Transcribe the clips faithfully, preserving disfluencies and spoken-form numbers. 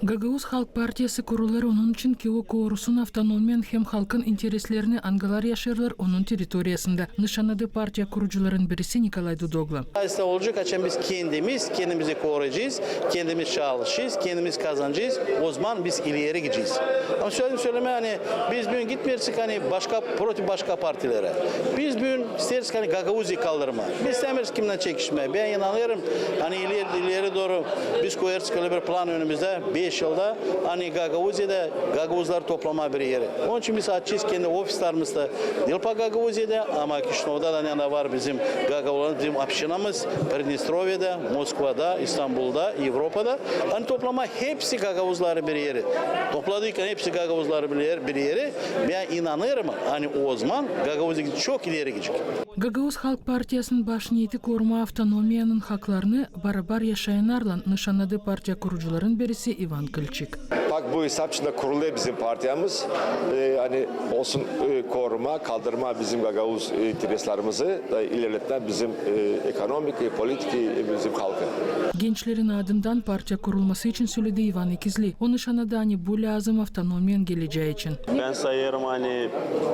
Gagauz Halk Partiyası kurulêr onun için, ki o korusun avtonomiyanı hem halkın intereslerini, angıları yaşêêrlar onun territoriyasında, nışannadı partiya kurucuların birisi Nikolay Dudoglu. Aslında olacek, açan biz kendimiz kendimizi koruyacez, kendimiz çalışacez, kendimiz kazanacez, ozaman biz ileri gidecez. Ama söledim sölemää, ani biz büün gitmeersik, ani başka, protiv başka partilerä. Biz büün isteersik, ani Gagauziya kaldırmaa. Biz istämeeriz kimnän çekişmää. Bän inanêrım, ani ileri, ileri dooru biz koyêrız ölä bir plan önümüzdä, beş yılda, ani Gagauziyada gagauzları toplamaa bir erä. Onun için biz açacez kendi ofislerimizi da, diil pa Gagauziyada, ama Kişinövda da, ani var bizim gagauzlarımız, bizim opştinamız Pridnestroviyada, Moskvada, İstanbulda, Evropada. Ani toplamaa hepsi gagauzları bir erä. Topladıyka hepsi gagauzları bir erä, bir erä, bän inanêrım, ani ozaman Gagauziya çok ileri gidecek. Gagauz Halk Partiyasının baş niyeti korumaa avtonomiyanın haklarını barabar yaşayannarlan, nışannadı partiya kurucuların birisi İvan Kılçık. Bak, bu esap için dä kurulêr bizim partiyamız. E, ani olsun, e, korumaa, kaldırmaa bizim gagauz, e, intereslerimizi, da ilerletmää bizim, e, ekonomik, e, politik, e, bizim halkı. Gençlerin adından partiya kurulması için söledi İvan İkizli. O nışannadı, ani bu lääzım avtonomiyanın gelecää için. Bän sayêrım, ani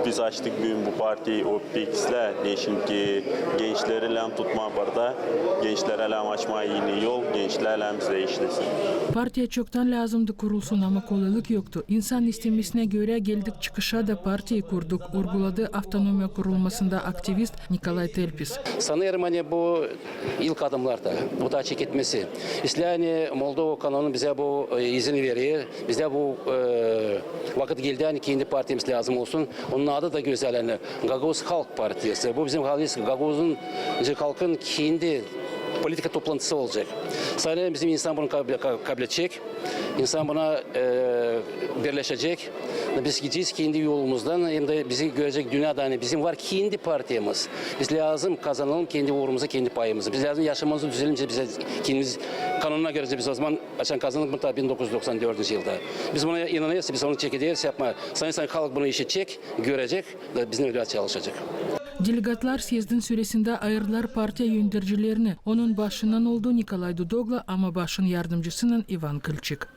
biz açtık büün bu partiyayı o pek islää, neçin ki gençleri lääzım tutmaa barda, gençlerä lääzım açmaa eni yol, gençlär lääzım bizä işlesin. Partiya çoktan lääzımdı kurulsun, ama kolaylık yoktu. İnsan istemesinä görä geldik çıkışa da partiyayı kurduk, urguladı avtonomiya kurulmasında aktivist Nikolay Telpis. Sanêrım, ani bu ilk adımnar da, bu da çeketmesi. İslää, ani Moldova kanunu bizä bu, e, izin verer, bizä bu, e, vakıt geldi, ani kendi partiyamız lääzım olsun. Onun adı da gözäl, ani Gagauz Halk Partiyası. Bu bizim halkın, Gagauzun, halkın kendi politika toplantısı olacek. Sanêrım, bizim insan bunu kab-, ka-, kabledecek. İnsan buna, e, birleşecek. Biz gidecez kendi yolumuzdan, hem dä bizi görecek dünnä, ani bizim var kendi partiyamız. Biz lääzım kazanalım kendi uurumuzda kendi payımızı. Biz lääzım yaşamamızı düzedelim, biz kendimiz kanununa görä biz ozaman açan kazandık bunu, ta bin dokuz üz doksan dördüncü yılda. Biz buna inanêrız, biz onu çekederiz yapmaa. Sanêrım, halk bunu işidecek, görecek, da bizimnän çalışacek. Delegatlar syezdin süresindä ayırdılar partiya öndercilerini. Onun başından oldu Nikolay Dudoglu, ama başın yardımcısınan İvan Kılçık.